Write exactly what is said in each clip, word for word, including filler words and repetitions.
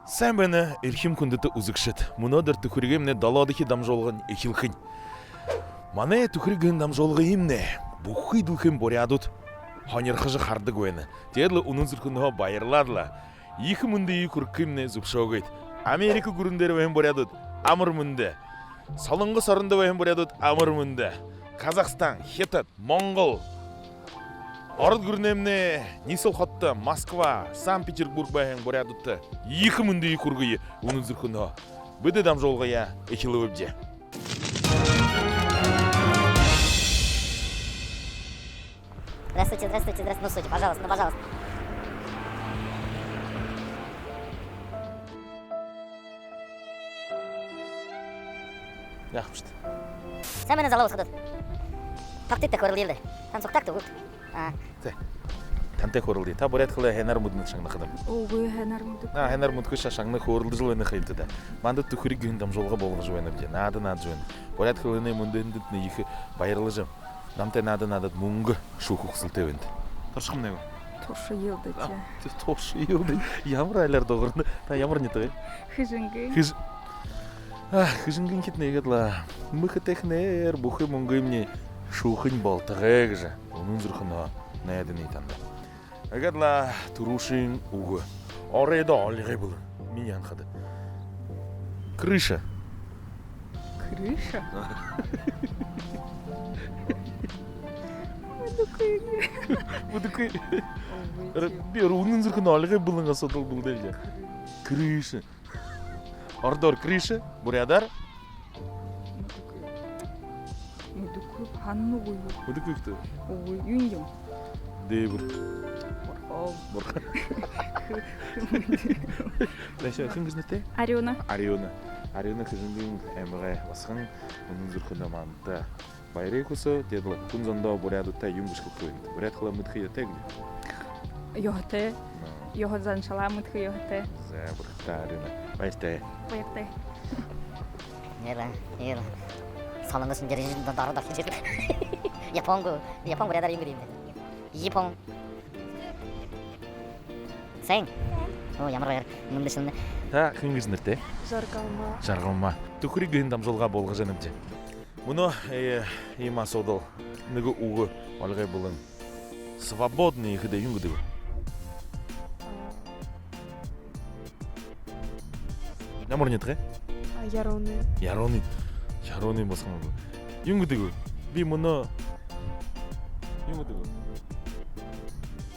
Сайн байна, эрхим хүндэтэ үзэгшэд. Мүнөөдэр «Түхэригэй» долоодохи дамжуулгань эхилхэнь. Манай «Түхэриг» гэһэн дамжуулгыемнай бүхы дэлхэйн буряадууд һонирхожо харадаг байна. Тиигээд лэ үнэн зүрхэнһөө баярлаад лэ, ехэ мэндые хүргэхыемнай зүбшөөгыт. Америка гүрэн дээрэ байһан буряадууд, амар мэндэ! Солонгос орондо байһан буряадууд, амар мэндэ! Казахстан, Хитад, Монгол, Ород гүрэнэймнай ниислэл хотодо, Москва, Санкт-Петербург байһан буряадуудта ехэ мэндые хүргэе үнэн зүрхэнһөө. Бидэ дамжуулгаяа эхилээбди. Здравствуйте, здравствуйте, здравствуйте. Ну, стойте, пожалуйста, ну, пожалуйста. Яах юм шүү дээ. Сайн байна, залуу басагад. Тогтыт даа, хөөрэлдэе даа. Тан сугтаагты гүт? А. Тээ. Тантай хөөрэлдэе. Та буряад хэлэ һайнаар мэдэнэт шагнахадам. Үгы, һайнаар мэдэхэгүй. А, һайнаар мэдэхэгүй ша, шагна, хөөрэлдэжэл байна ха юм даа. Манда «Түхэриг» гэһэн дамжуулга болгожо байнабди. Наада наадажа байна. Буряад хэлэнэй мүндэ һэндэтнай ехэ баярлажа, намтай наада наадаад мүнгэ шүүхэ хүсэлтэй байна. Туршахамнай гү? Туршаял даа. А, тээ, туршаял даа. Ямар аляар дуугарна? Та ямар нютагай? Хэжэнгын. Хэжэ-, а, Хэжэнгынхид нэгэд лэ мэхэтэйхэнээр бүхы мүнгыемнай шүүхэнь болтогой гэжэ үнэн зүрхэнһөө найданаб танда. Иигээд лэ түрүүшын үгэ. Оройдоо олигой бэлэн. Минии һанахада. Крыша. Крыша? Мэдэхэгүй. Мэдэхэгүй. Ой, эр-, тиимэ. Би үнэн зүрхэнһөө олигой бэлэн асуудал бэлдээб даа. Крыша. Ородоор крыша, буряадаар? Мэдэхэгүй. Мэдэхэгүй, һанаагүй. Мэдэхэгүй гүт? Үгы, юун юм? Дээбэр. Бурхан. Бурхан. Дальше хэн гэжэ нэрэтэй? Арюна. Арюна. Арюна Хэжэнгын аймагай басаган, үнэн зүрхэнһөө манда баярые хүсөө. Тиигээд лэ хүн зондоо буряадуудта юун гэжэ хэлэхэ байнат? Буряад хэлэ мэдэхэ ёһотой гү? Ёһотой. Ну. Ёһо заншалаа мэдэхэ ёһотой. За, буряадта, Арюна. Баяртай. Баяртай. Яла, яла. Солонгос дээрэ дороо дорхижо. Япон гү? Япон буряадаар юун гэдэг юм бэ? Япон. Сайн. Оо, ямар баяр. Мэндэ шэнэ. Та хэн гэжэ нэрэтэй? Жаргалма. Жаргалма. «Түхэриг» гэһэн дамжуулга болгожо байнабди. Мүнөө, э, иимэ асуудал. Нэгэ үгэ олигой бэлэн. Свободный гэхэдэ юун гэдэг бэ? Ямар нютагай? А, Яруунын. Яруунын. Яруунын басаган гү? Юун гэдэг бэ? Би мүнөө юун гэдэг бэ?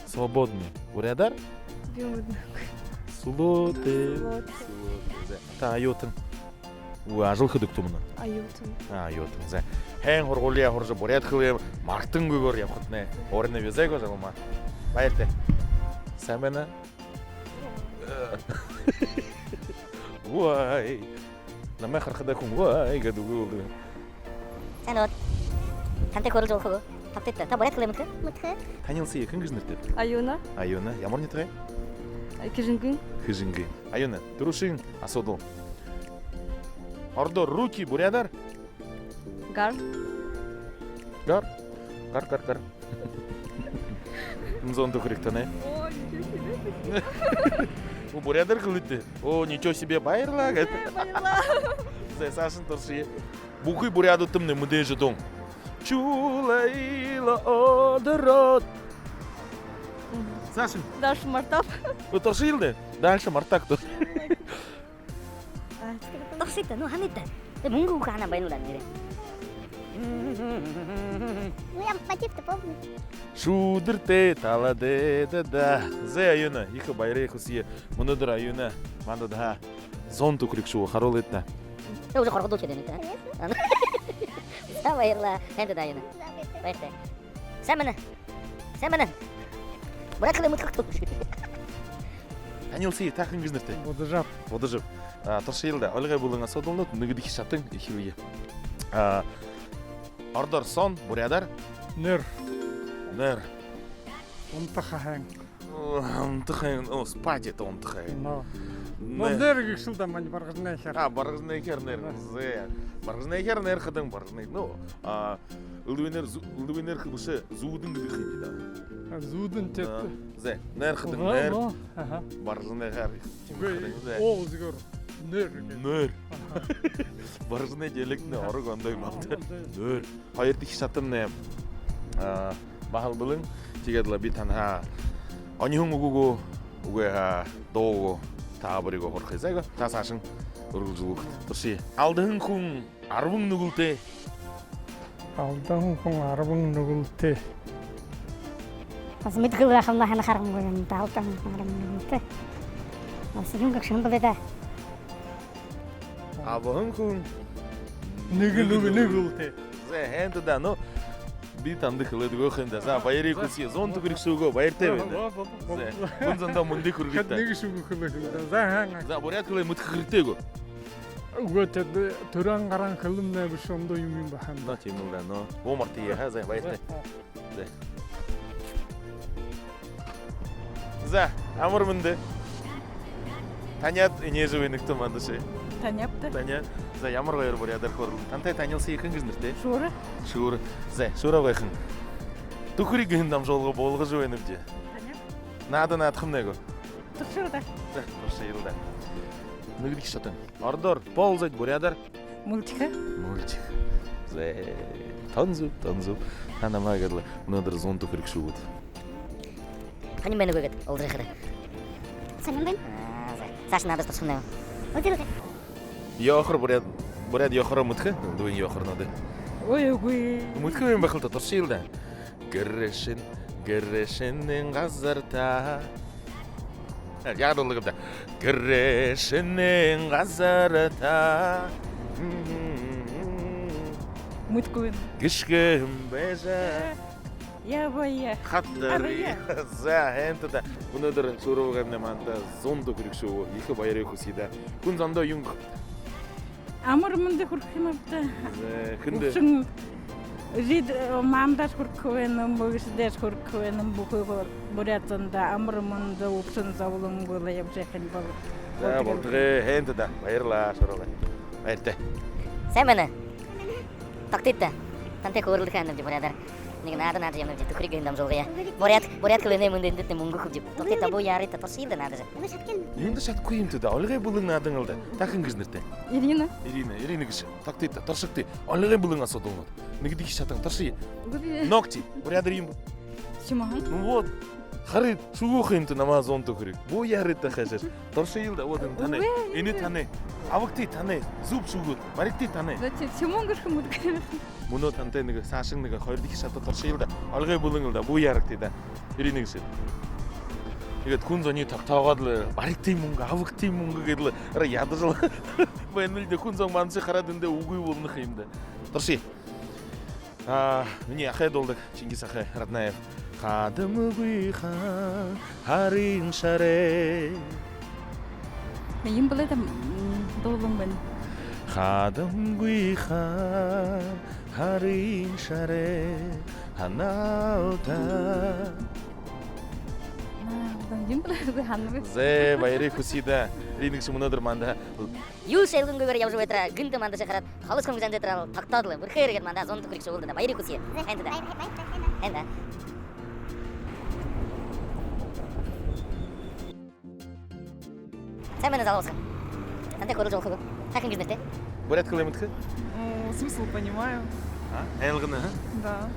Свободный. Буряадаар? Би мэдэнэгүй. Сүлөөтэй. Сүлөөтэй. Сүлөөтэй. За. Та оюутан? Үгы, ажал хэдэг гүт мүнөө? Оюутан. А, оюутан. За. Һайн һургуулияа һуража, буряад хэлэеэ мартангүйгөөр ябахатнай урина бизэ гү, Жаргалма? Баяртай. Сайн байна. Уай. Намайе харахада хүн уай гэдэг болдог. Сайн уу. Тантай хөөрэлдэжэ болохо гү? Тогтыт даа. Та буряад хэлэ мэдэхэ гүт? Мэдэхэ. Танилсая, хэн гэжэ нэрэтэйбта? Аюна. Аюна. Ямар нютагай? Хэжэнгын. Хэжэнгын. Аюна, түрүүшын асуудал. Ородоор руки, буряадаар? Гар. Гар. Гар, гар, гар. Зуун түхэриг танай. О, ничего себе. О, буряадаар хэлыт даа. О, ничего себе, баярлаа гээд. Э, баярлаа. За, саашань туршая. Бүхы буряадуудтамнай мэдээжэ дуун. Чулайла одород. Мгм. Саашань. Дальше мартааб. О, туршаял даа. Дальше мартаа гүт? А, туршыт даа, ну, һанаял даа. Э, мүнгэ үгэхэ һанаа байнал даа, нээрээ. Ну, я мотив-то помню. Шүүдэртэй талада даа. За, Аюна, ехэ баярые хүсэе. Мүнөөдэр Аюна манда даа зуун түхэриг шүүгээ, харуулыт даа. Э, уже хоргодуулчаад байна, да? Конечно. За, баярлаа. Һайн даа, Аюна. За, баяртай. Баяртай. Сайн байна. Сайн байна. Буряад хэлэ мэдэхэ гүт? Танилсая, та хэн гэжэ нэрэтэйбта? Будажаб. Будажаб. А, туршаял даа. Олигой бэлэн асуудалнууд, нэгэдэхи шатан, эхилэе. А, ородоор сон, буряадаар? Нэр. Нэр. Унтаха һайн. О, унтаха һайн, о, спать это унтаха һайн. Но. Но нэр. Нэр гэжэл даа, манай Баргажанай хэр. А, Баргажанай хэр нэр. Но. Зэ. Баргажанай хэр нэр хэдэн Баргажанай. Ну, а, Элдэбынээр зү-, элдэбынээр хэлэжэ, зүүдэн гэдэг юм даа. А, зүүдэн. А, тиигээд. Зэ, нойр хадаа, нойр. Аха. Баржанай гаар. Үгы, зэ. О, зэгэр. Нойр. Нойр. Аха. Баржанай диалектнай орог ондоо юм аа. Орог ондоо. Нойр. Хоёрдохи шатамнай, а, баһал бэлэн. Тиигээд лэ би танһаа оньһон үгэ гү, үгы һаа дуу гү, таабари гү һурахаб. Зэ, таа саашань үргэлжэлүүлхэ. Туршая. Алдаһан хүн арбан нүгэлтэй. Алдаһан хүн арбан нүгэлтэй. Баһа мэдэхэгүй байхам, һанахаар юм гү, алдаһан хүн арбан нүгэлтэй. Баһа юун гэжэ юм бэ даа. Абаһан хүн нэгэ нүгэл-, нүгэлтэй. Зэ, һайн даа, ну, би танда хэлээд үгэхэ юм даа. За, баярые хүсэе, зуун түхэриг шүүгээ, баяртай байна. Зэ, хүн зондоо мэндые хүргыт даа. Нэгэ шүүгээ хэлээ юм даа. За, һайн. За, буряад хэлэ мэдэхэ хэрэгтэй гү? Үгы, тиигээд түрүүн гараһан хэлэмнай бэшэ ондоо юм юм баһан. Но, тиимэл даа, но. Оо, мартая, ха, зэ, баяртай. Зэ. Зэ, амар мэндэ. Таниад, энеэжэ байна гүт, мандашье? Таниаб даа. Таниад. Зэ, ямар гоёор буряадаар хөөрэлдэнэт. Тантай танилсая, хэн гэжэ нэрэтэйбта? Шуура. Шуура. Зэ, Шуура абгайхан. «Түхэриг» гэһэн дамжуулга буулгажа байнабди. Таниаб. Наада наадахамнай гү? Туршая даа. Зэ, туршая даа. Нэгэдэхи шатан. Ородоор ползать, буряадаар? Мүлжэхэ. Мүлжэхэ. Зэ, тон зүб, тон зүб. Та намайе гээд лэ мүнөөдэр зуун түхэриг шүүгыт. Һонин байна гү гээд олзорхой даа. Һонин байна. Аа, зэ. Саашань наадажа туршахамнай гү? Үгы, үгы. Ёохор, буряад, буряад ёохороо мэдэхэ гүт, элдэбын ёохорнуудые? Ой, үгы. Мэдэхэгүй юм байхал даа, туршая даа. Гэршэн, гэршэнэй газарта. Э, яагаад лэ гээд даа. Гэршэнэй газарта. Мэдэхэгүй. Гэшхэн байжа. Э, ябая. Хатарая. Абая. Зэ, һайн даа. Мүнөөдэр Шуура абгаймнай манда зуун түхэриг шүүгээ. Ехэ баярые хүсэе даа. Хүн зондоо юун Амар мэндэ хүргэхэ юм ааб даа. Зэ, хэндэ? Үбшэн эжыдээ, э, маамдашье хүргэхэ байнаб, эгэшэдэшье хүргэхэ байнаб, бүхы буряад зондо амар мэндэ, үбшэн зоболонгүй лэ ябажа байха юм бол. За, болтогой, һайн даа. Баярлаа, Шуура. Баяртай. Сайн байна. Тогтыт даа. Тантай хөөрэлдэхэ һанаабди буряадаар. Нэгэ наада наадажа ябанабди, «Түхэриг» гэһэн дамжуулгаяа. Буряад, буряад хэлэнэй мэндэ эндэ мүнгэ үгэхэбди. Тогтыт даа, бү яарыт даа, туршая даа, наадажа. Юундэ шадахагүй юмта даа, олигой бэлэн наадан лэ даа. Та хэн гэжэ нэрэтэйбта? Ирина. Ирина, Ирина гээшэ. Тогтыт даа, туршагты. Олигой бэлэн асуудалнууд. Нэгэдэхи шатан, туршая. Үгы. Ногти. Буряадаар юун бэ? Шэмэһэн. Ну вот. Харыт, шүүгөө ха юмта намһаа зуун түхэриг. Бү яарыт даа, хайшааш. Туршая даа, вот энэ танай. Үгы. Энэ танай. Абагты танай. Зүб шүүгыт. Баригты танай. Зачем? Шэмэһэн гээшэ юм бэ? Мүнөө тантай нэгэ саашань нэгэ хоёрдохи шата туршая даа. Олигой бэлэн лэ даа. Бү яарагты даа. Ирина гээшэ. Тиигээд хүн зониие тогтоогоод лэ, баригты мүнгэ, абагты мүнгэ гээд лэ, арай ядажа лэ байна лэ даа. Хүн зон мандашье хараад, эндэ үгы болоно ха юм даа. Туршая. А, минии ахай дуулдаг, Чингис ахай Раднаев. «Хадамгүй һарын шарай». Юун бэ даа, м, дуулан байна. «Хадамгүй һарын шарай, һанаал та». Юун бэ даа, һанаагүй. Зэ, баярые хүсэе даа. Ирина гээшэ, мүнөөдэр манда юушье илгангүйгөөр ябажа байтараа, гэнтэ мандашье хараад, холо шэнги зандатараа тогтоод лэ, бэрхээр иигээд манда зуун түхэриг шүүгээл даа. Баярые хүсэе. Зэ, һайн даа. Баяр, баяр, баяр, баяр. Һайн даа. Сайн байна, залуу басаган. Тантай хөөрэлдэжэ болохо гү? Та хэн гэжэ нэрэтэйбта? Буряад хэлэ мэдэхэ гүт? Ну, смысл понимаю. А? Ойлгоно, а? Да.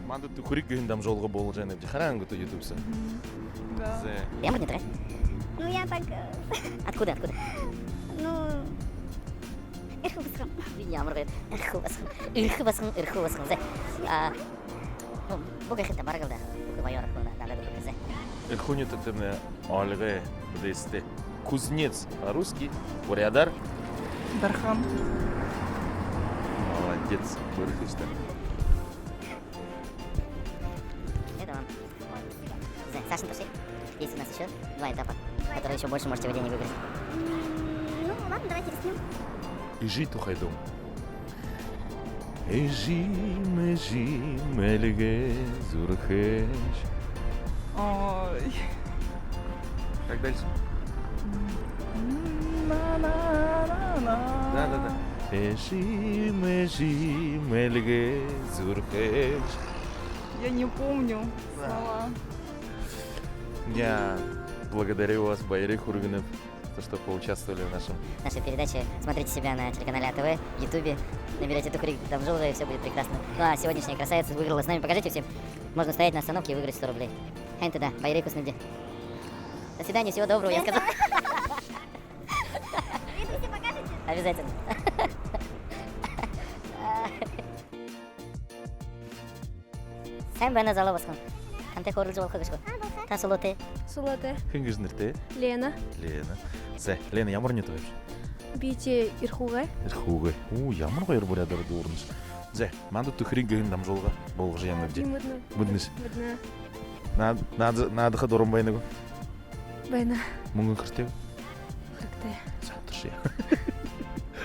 Манда «Түхэриг» гэһэн дамжуулга буулгажа байнабди. Хараа гүт YouTube соо? Мгм. Да. Зэ. Ямар нютагай? Ну, я так, э, откуда, откуда? Ну, Эрхүү басаган. Ямар гоё. Эрхүү басаган. Эрхүү басаган, Эрхүү басаган. Зэ. А, ну, бү гэхэдэ бараг лэ даа. Бү баяр хүнэй даа, даа, даа, даа, зэ. Эрхүү нютагтамнай олигой, близкий. Кузнец по-русски, буряадаар? Дархан. Молодец, бэрхэ шүү дээ. Это вам. Зэ, саашань туршая. Есть у нас ещё два этапа, которые ещё больше можете владения выиграть. М, ну, ладно, давайте рискнём. Эжы тухай дуун. Эжым, эжым, эльгэ зүрхыш. Ой. Как дальше? М, на, на, на, на. Да, да, да. Эжы, мэжы, мэлгэ зүрхэ. Я не помню слова. Я благодарю вас, баярые хүргэнэб, то, что поучаствовали в нашем нашей передаче. Смотрите себя на телеканале А Т В, в Ютубе. Наберёте «Түхэриг» дамжуулга, и всё будет прекрасно. Ну, а сегодняшняя красавица выиграла. С нами покажите всем. Можно стоять на остановке и выиграть сто рублей. Хэнтэ да, баярые хүснэбди. До свидания, всего доброго, я сказал. Видео все покажете? Обязательно. Сайн байна, залуу басаган. Тантай хөөрэлдэжэ болохо гү? А, болохо. Та сүлөөтэй? Сүлөөтэй. Хэн гэжэ нэрэтэйбши? Лена. Лена. Зэ, Лена, ямар нютагайбши? Би тээ Эрхүүгэй. Эрхүүгэй. Оо, ямар гоёор буряадаар дүүрэнэш. Зэ, манда «Түхэриг» гэһэн дамжуулга болгожо ябанабди. Мэдэнэ. Мэдэнэш? Мэдэнэ. Наа-, наада-, наадаха дуран байна гү? Байна. Мүнгэн хэрэгтэй гү? Хэрэгтэй. Зэ, туршая.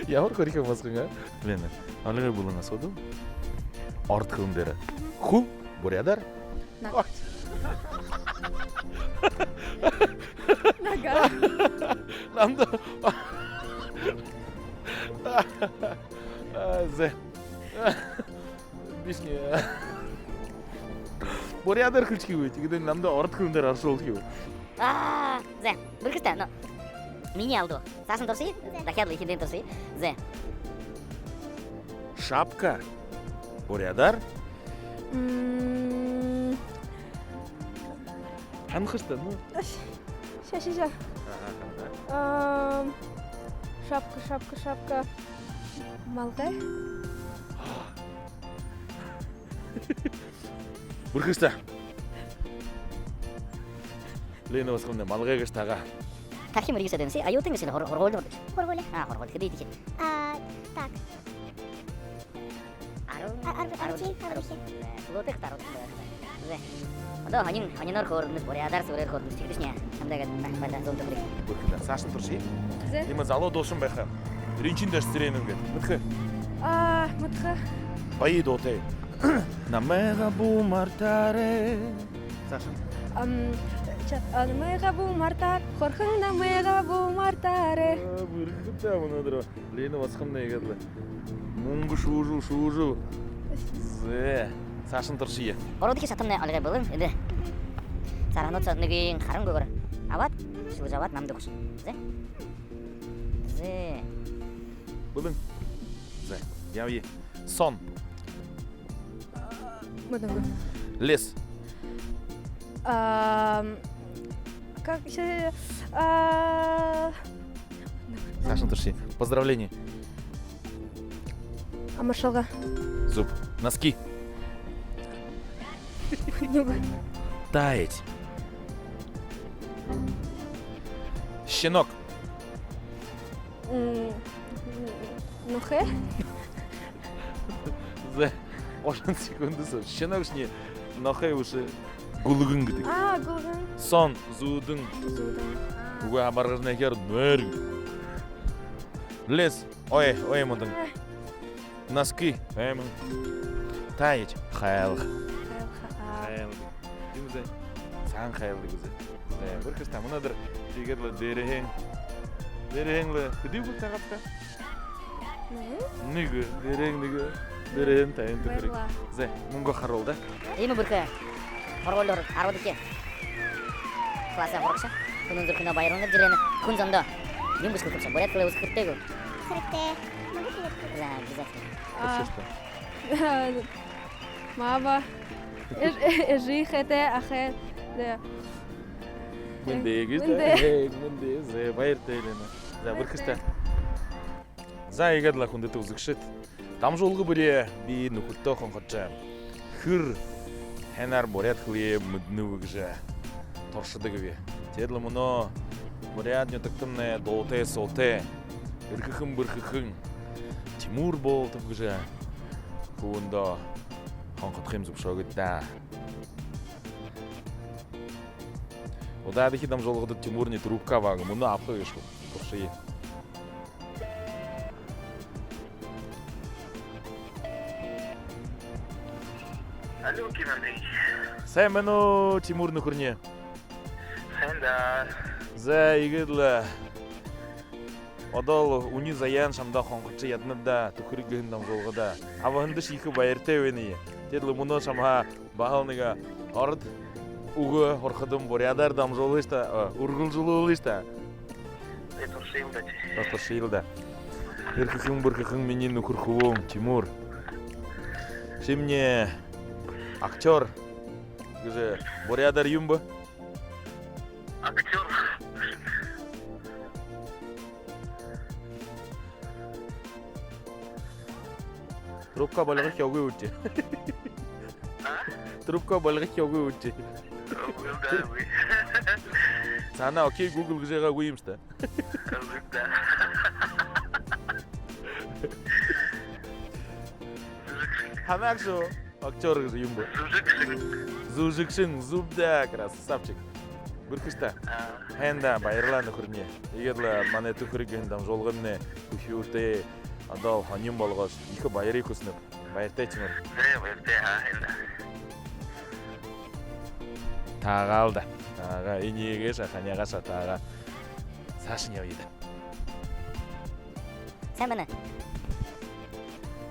Ямар хөөрхэн басаган, а? Лена, олигой бэлэн асуудал. Ород хэлэн дээрэ. Мгм. Хүл буряадаар? На. Ой. Нога. Намда. А, зэ. Бишни. Буряадаар хэлэхэ гү, тиигээд намда ород хэлэн дээрэ оршуулха гү? А, зэ, бэрхэшта, но. Минии алдуу. Саашань туршая, дахяад лэ эхинһээнь туршая. Зэ. Шапка. Буряадаар? М. Һанаха ёһотой, ну. Ща, ща, ща. Ага, ага. Ам, шапка, шапка, шапка. Малгай? Бэрхэшта. Лена басагамнай малгай гээшэ тагаа. Тархи мэргэжэ дэнси, оюутан гээшэ лэ, һур-, һургуули. Һургуули. А, һургуули. Хэды эдихэ? А, так. Арбан, а, арбан, арбан, арбан, арбан. Э, сүлөөтэй хадаа арбан. Зэ. Одоо һонин, һониноор хөөрэнэш, буряадаар, сүүрээр хөөрэнэш, тиигэдэшни. Шамда иигээд бай-, баяртай, зуун түхэриг. Бэрхэшта. Саашань туршая. Зэ. Иимэ залуу дуушан байха. Ринчин Дашицыренов гээд. Мэдэхэ? А, мэдэхэ. Гоё дуутай. Намайгаа бү мартаарай. Саашань. Ам, ча-, а, намайгаа бү мартаарай, хөөрхэн намайгаа бү мартаарай. А, бэрхэшта мүнөөдэр. Лена басагамнай иигээд лэ мүнгэ шүүжэл, шүүжэл. Зэ, саашань туршая. Гурбадахи шатамнай олигой бэлэн, эндэ. Саарһанууд соо нэгыень харангүйгөөр абаад, шэлэжэ абаад, намда үгыш. Зэ. Зэ. Бэлэн. Зэ, ябая. Сон. Мэдэнэгүйб. Лес. Ам, как ещё, а, саашань туршая. Поздравление. Амаршалга. Зүб. Носки. Мэдэнэгүйб. Таять. Щенок. М, нохой. Зэ, гушан секунда соо. Щенокшни нохой бэшэ, гүлгэн гэдэг. А, гүлгэн. Сон, зүүдэн. Зүүдэн. А. Үгы, абаргажа нэхэр нойр. Лес, ой, ой, модон. А. Носки, айман. Таять, хайлга. Хайлга, а. Хайлга. Юун зэ? Саан хайлга зэ. Зэ, бэрхэшта, мүнөөдэр тиигээд лэ дээрэһээнь. Дээрэһээнь лэ хэды үгэ таагаабта? Мгм. Нэгэ, дээрэһээнь нэгэ, дээрэһээнь табин түхэриг. Баярлаа. Зэ, мүнгэ харуул даа. Иимэ бэрхэ һургуулиин арбадахи классай һурагша. Хүнэй зүрхэнһөө баярланаб, Лена. Хүн зондо юун гэжэ хэлэхэбши? Буряад хэлэ үзэхэ хэрэгтэй гү? Хэрэгтэй. Могу хэлэхэ? Зэ, обязательно. А. Мама. Эж-, эжы, эжыхэйтэй, ахай. Зэ. Мэндэ гэжэ. Мэндэ. Э, мэндэ. Зэ, баяртай, Лена. Зэ, баяртай. Бэрхэшта. Зэ, иигээд лэ, хүндэтэ үзэгшэд. Дамжуулга бүри би нүхэртөө хонходожо, хэр һайнаар буряад хэлэеэ мэдэнэб гэжэ туршадагби. Тиигээд лэ мүнөө буряад нютагтамнай дуутай суутай, эрхэхэн бэрхэхэн Тимур Болотов гэжэ хүбүүндээ хонходохыем зүбшөөгыт даа. Удаадахи дамжуулгада Тимурни трубка абаагүй, мүнөө абаха гээшэ гү? Туршая. Алло, Ким Андреевич. Сайн байна уу, Тимур нүхэрни? Сайн даа. Зэ, иигээд лэ. Одоол үни заяан шамда хонхоржо яданаб даа, «Түхэриг» гэһэн дамжуулгада. Абаһандашье ехэ баяртай байнаб. Тиигээд лэ мүнөө шамһаа баһал нэгэ ород үгэ һурахадам, буряадаар дамжуулыш даа, э, үргэлжэлүүлыш даа. Э, туршыел даа. Туршыел даа. Эрхэхэн, бэрхэхэн минии нүхэр хүбүүн Тимур. Шимни актёр гэжэ буряадаар юун бэ? Актёр. Трубка болгохогүй үгы. А? Трубка болгохогүй үгы. Үгы даа, үгы. Саана окей Google гэжэ байгаа үгы юм шта. Үгы даа. Һанагша. Актёр гэжэ юун бэ? Зүжэгшэн. Зүжэгшэн, зүб даа, красавчик. Бэрхэш даа. А. Һайн даа, баярлаа, нүхэрни. Иигээд лэ манай «Түхэриг» гэһэн дамжуулгамнай үхибүүтэй, одоол һонин болгоош. Ехэ баяр хүсэнэб. Баяртай, Тимур. Э, баяртай, а, һайн даа. Таагаал даа. Таагаа, энеэгээ шаа, ханяагаа шаа, таагаа. Саашань ябая даа. Сайн байна.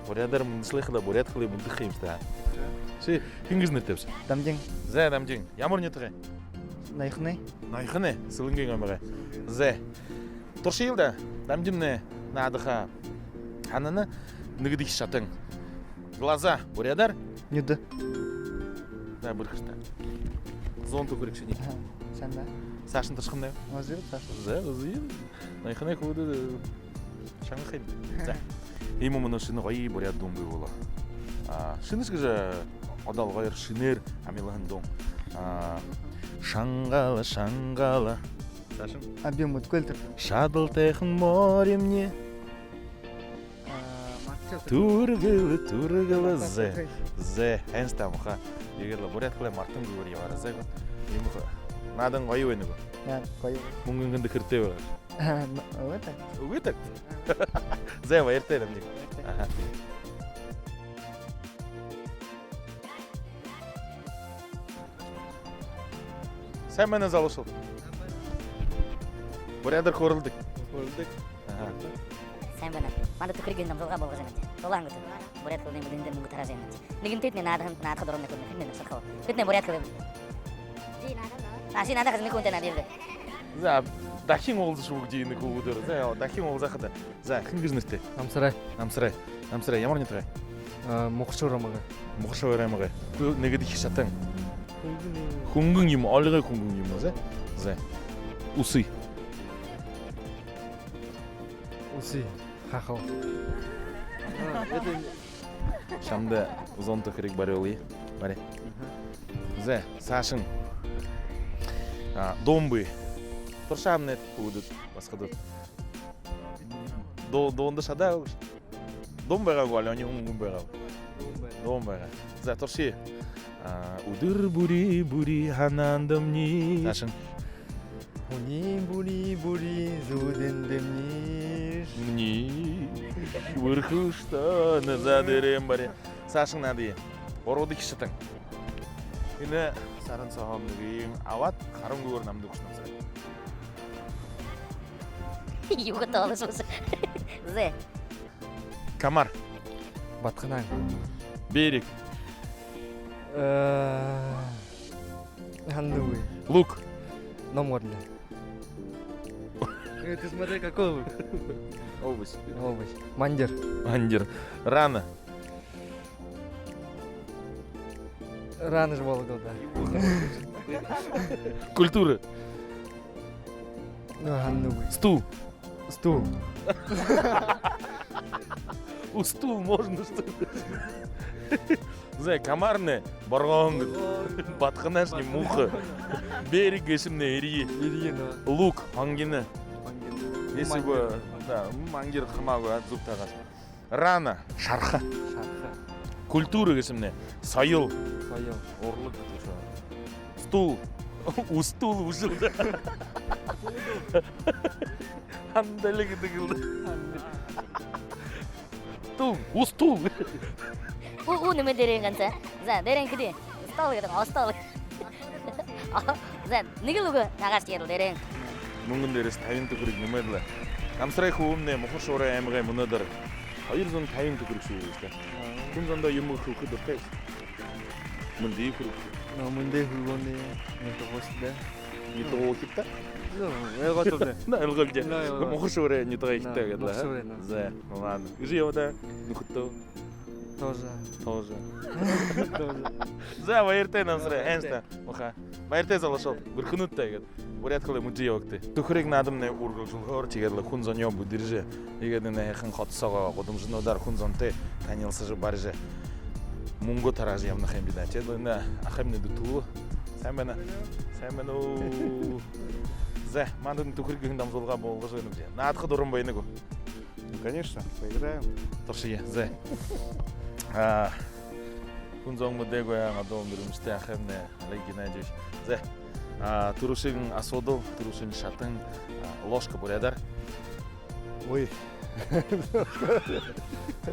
Буряадаар мэдэнэ һаа, буряад хэлээ мэдэхэ юм шта. Ши хэн гэжэ нэрэтэйбши? Дамдин. Зэ, Дамдин. Ямар нютагай? Ноёхоной. Ноёхоной, Сэлэнгын аймагай. Зэ. Туршыел даа. Дамдинмнай наадаха. Һанана, нэгэдэхи шатан. Глаза. Буряадаар? Нюдэ. Зэ, бэрхэш даа. Зуун түхэриг шинии. Аха, сайн даа. Саашань туршаха юм гү? Озир, саашань. Зэ, озир. Ноёхоной хүбүүд, э, шанга ха юм. Зэ. Иимэ мүнөө шэнэ гоё буряад дуун бии болоо. А, шэнэш гэжэ, одоол гоёор шэнээр амилаһан дуун. А, «Шангаала, шангаала». Саашань? А, би мэдэхэгүй лэ тэрэ. «Шадалтайхан моримни». А, мартажа. «Түргэл, түргэл». Зэ. Зэ, һайн шта, муха. Иигээд лэ буряад хэлээ мартангүйгөөр ябаарай, зэ. Иимэ хэ-, наадан гоё байна гү? Яа, гоё. Мүнгэн хэндэ хэрэгтэй байгаа? А, н-, үгы даа. Үгы даа? Зэ, баяртай, Дамдин. Баяртай. Аха. Сайн байна, залуушуул. Буряадаар хөөрэлдэе. Хөөрэлдэе. Аха. Сайн байна. Манда «Түхэриг» гэһэн дамжуулга болгожо байнабди. Дулаахан хүбүүд. Буряад хэлэнэй мэдээндэ мүнгэ тараажа байнабди. Нэгэнтэйтнай наадаха, наадаха дурамнай хүдэлнэ. Хэн нэрэтэйбши, шадахал гү? Бидэнэй буряад хэлэ. А, ши наадаха, нэгэ хүнтэй наадая даа. Зэ, дахин уулзашуу гү гэжэ нэгэ хүбүүдээр. Зэ, дахин уулзахада. Зэ, хэн гэжэ нэрэтэйбши? Намсарай. Намсарай. Намсарай, ямар нютагай? А, Мухар-Шэбэр аймагай. Мухар-Шэбэр аймагай. Түү, нэгэдэхи шатан. Хүнгэн юм. Хүнгэн юм, олигой хүнгэн юм, зэ? Зэ. Усы. Усы. Хахал. А, это... Шамда зуун түхэриг бариулая. Бари. Аха. Зэ, саашань. А, дуун бии. Туршаамнай, хүбүүд, басагад. Ду-, дуунда шадаа үгыш. Дуун байгаа гү, али оньһон үгэн байгаа гү? Дуун байгаа. Дуун байгаа. Зэ, туршая. А, «Үдэр бүри, бүри һанаандамни». Саашань. «Һүни бүри, бүри зүүдээндэмни». Мни. Бэрхэш даа, на, зэ, дээрэнь бари. Саашань наадая. Гурбадахи шатан. Энэ саран сооһоо нэгэ юм абаад, харангүйгөөр намда үгыш, Намсарай. Юугээ тоолоошообши? Зэ. Комар. Батаганаан. Берег. Э, һананагүйб. Лук. Ном гурилаа. Э, ты смотри, какой лук. Овощ. Овощ. Мандир. Мандир. Рана. Рана же болгол даа. Культура. Ну, һананагүйб. Стул. Стул. У, стул можно, что ли? Зэ, комарнай боргоон. Батаганаашни муха. Берег гээшэмнай эрье. Эрье, да. Лук, хонгино. Хонгино. Если бы, да, мангир хамаагүй, а, зүб таагааш. Рана, шарха. Шарха. Культура гээшэмнай соёл. Соёл. Урлаг гэдэг шоо. Стул. Устул, үжэл. Һандали гэдэг лэ. Стул, устул. У, у нэмээ дээрэнь ганса. Зэ, дээрэнь хэды? Стол гэдэг, остол. Зэ, нэгэл үгэ таагааша, тиигээд лэ дээрэнь. Мүнгэн дээрэһээ табин түхэриг нэмээд лэ. Намсарай хүбүүмнай Мухар-Шэбэрэй аймагай мүнөөдэр хоёр зуун табин түхэриг шүүгээ гээшэ даа. Аа. Хүн зондоо юумэ хэлэхэ дуратай. Мэндые хүргэхэ. Но, мэндые хүргөөнэ, нютагууша, да. Нютагууша, да? Ну, ойлгоотойбди. Да, ойлгоотойбди. Да, ойлгоотойбди. Мухар-Шэбэрэй нютагайхид гээд лэ, аа? Мухар-Шэбэрэй, да. За, ладно. Эжы ябаа даа, нүхэдтөө? Тоже. Тоже. Тоже. За, баяртай, Намсарай. Баяртай. Энста. Муха. Баяртай, залуушуул. Бэрхэнүүд тээ гээд. Буряад хэлэ мэдэжэ ябагты. Түхэриг наадамнай үргэлжэлхөөр, тиигээд лэ хүн зоноо бэдэржэ, тиигээд энэ һайхан хото соогоо гудамжануудаар хүн зонтой танилсажа барижа, мүнгэ тараажа ябана ха юм бидэ. Тиигээд лэ энэ ахамнай дүтэлөө. Сайн байна. Сайн байна уу. За, манда энэ «Түхэриг» гэһэн дамжуулга болгожо байна гү? Наадаха дуран байна гү? Ну, конечно, поиграем. Туршая, за. А, хүн зон мэдээгүй, а, одоо мэрэмжэтэй ахамнай Олег Геннадьевич. За. А, түрүүшын асуудал, түрүүшын шатан, а, ложка буряадаар. Ой.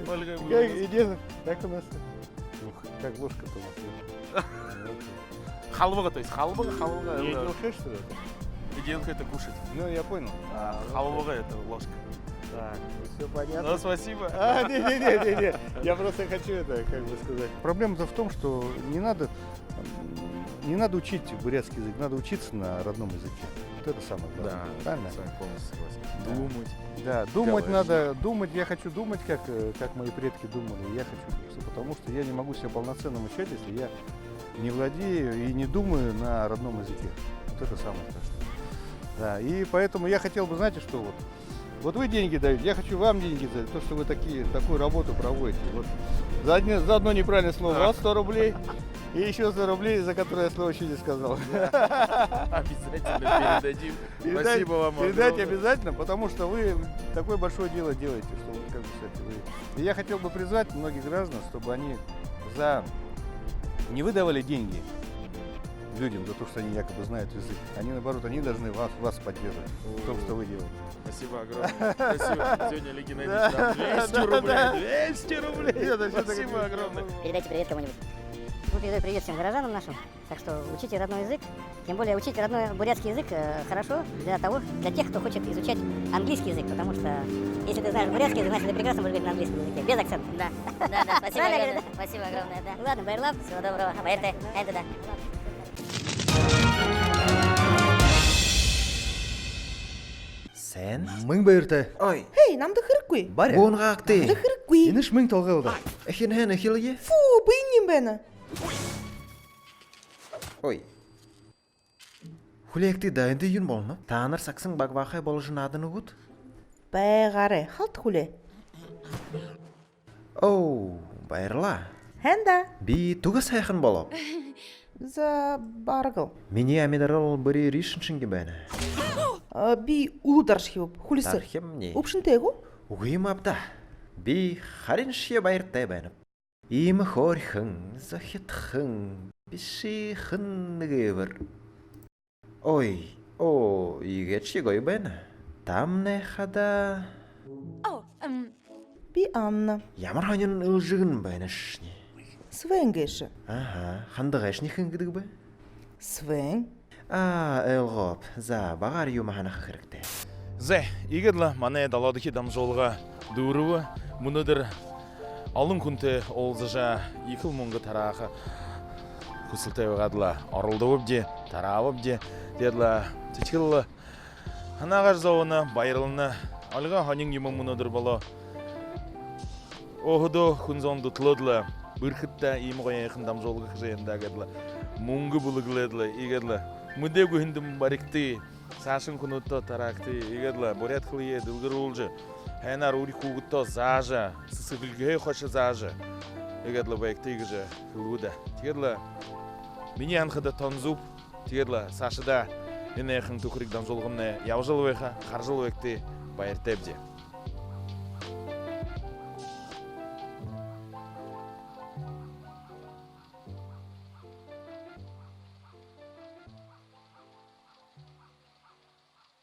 Ольга, как, иди, как у нас? Ух, как ложка-то у нас. Халбага, то есть халбага, халбага. Не это едилка, что ли? Едилка — это кушать. Ну, я понял. А, а, халбага — это ложка. Так, ну, всё понятно. Ну, спасибо. А, не, не, не, не, не. Я просто хочу это, как бы сказать. Проблема-то в том, что не надо, м, не надо учить бурятский язык, надо учиться на родном языке. Вот это самое главное. Да, правильно? С вами полностью согласен. Да. Думать. Да, думать надо, думать. Я хочу думать, как, э, как мои предки думали. Я хочу, потому что я не могу себя полноценным ощущать, если я не владею и не думаю на родном языке. Вот это самое страшное. Да, и поэтому я хотел бы, знаете, что вот, вот вы деньги даёте, я хочу вам деньги за то, что вы такие, такую работу проводите. Вот за одни-, за одно неправильное слово у вас сто рублей, и ещё сто рублей, за которое я слово ещё не сказал. Да. Обязательно передадим. Передайте, спасибо вам огромное. Передайте обязательно, потому что вы такое большое дело делаете, что вот как бы сказать, вы... И я хотел бы призвать многих граждан, чтобы они за... не выдавали деньги людям за то, что они якобы знают язык. Они, наоборот, они должны вас, вас поддерживать в том, что вы делаете. Спасибо огромное. Спасибо. Сегодня Олег Геннадьевич нам двести рублей. Да, да, да. Двести рублей. Нет, это всё-таки... Спасибо огромное. Передайте привет кому-нибудь. Ну, передаю привет всем горожанам нашим. Так что учите родной язык. Тем более учить родной бурятский язык, э, хорошо для того, для тех, кто хочет изучать английский язык, потому что если ты знаешь бурятский язык, значит, ты прекрасно можешь говорить на английском языке, без акцента. Да, да, да, спасибо огромное. Правильно я говорю, да? Спасибо огромное, да. Ладно, байрлааб. Всего доброго. Баяртай. Хайнта да. Сайн. Мэнгэ баяртай. Ой. Хей, намда хэрэггүй. Бари. Гүн гаагты. Намда хэрэггүй. Энэш мэнгэ толгойлдо. Эхин хэн эхилэе? Фу, би юм байна. Ой. Хүлеэгты даа, эндэ юун болоно? Таанар сагсан багбаахай боложо наадана гүт? Байгаарай, халта хүлеэ. Оо, баярлаа. Хэн даа? Би түгэс һайхан болооб. За, бараг лэ. Минии амидарал бүри эрьешэн шэнги байна. А, би үлүү дарашхиб, хүлисэ. Дархим нэ. Үбшэнтэй гү? Үгы юм ааб даа. Би харин шье баяртай байнаб. Иимэ хөөрхэн, зохидхон, бишыхан нэгэ эбэр. Ой, оо, иигээшье гоё байна. Тамнай хадаа? Оо, эм. Би Анна. Ямар һонин элжэгэн байнашни? Свен гээшэ. Аха, хандагайшни хэн гэдэг бэ? Свен. Аа, ойлгооб. За, багаар юумэ һанаха хэрэгтэй. Зэ, иигээд лэ манай долоодохи дамжуулга дүүрэбэ. Мүнөөдэр олон хүнтэй уулзажа, ехэл мүнгэ тарааха хүсэлтэй байгаад лэ оролдобобди, тараабабди. Тиигээд лэ сэдьхэл һанаагаар зобоно, баярлана. Альга һонин юумэ мүнөөдэр болоо. Өөһэдөө хүн зон дүтэлөөд лэ, бэрхэт даа, иимэ гоё һайхан дамжуулга хэжэ ябана даа гээд лэ, мүнгэ бэлэглээд лэ, иигээд лэ мэдээгүй һэндэ баригты, саашань хүнүүдтэ тараагты, иигээд лэ буряад хэлэеэ дэлгэрүүлжэ, һайнаар үри хүүгэдтэ заажа, сэсэрлигһээ хойшо заажа, иигээд лэ байгты гэжэ хэлэбэ даа. Тиигээд лэ минии һанахада тон зүб. Тиигээд лэ саашадаа энэ һайхан «Түхэриг» дамжуулгамнай ябажал байха, харажал байгты, баяртайбди.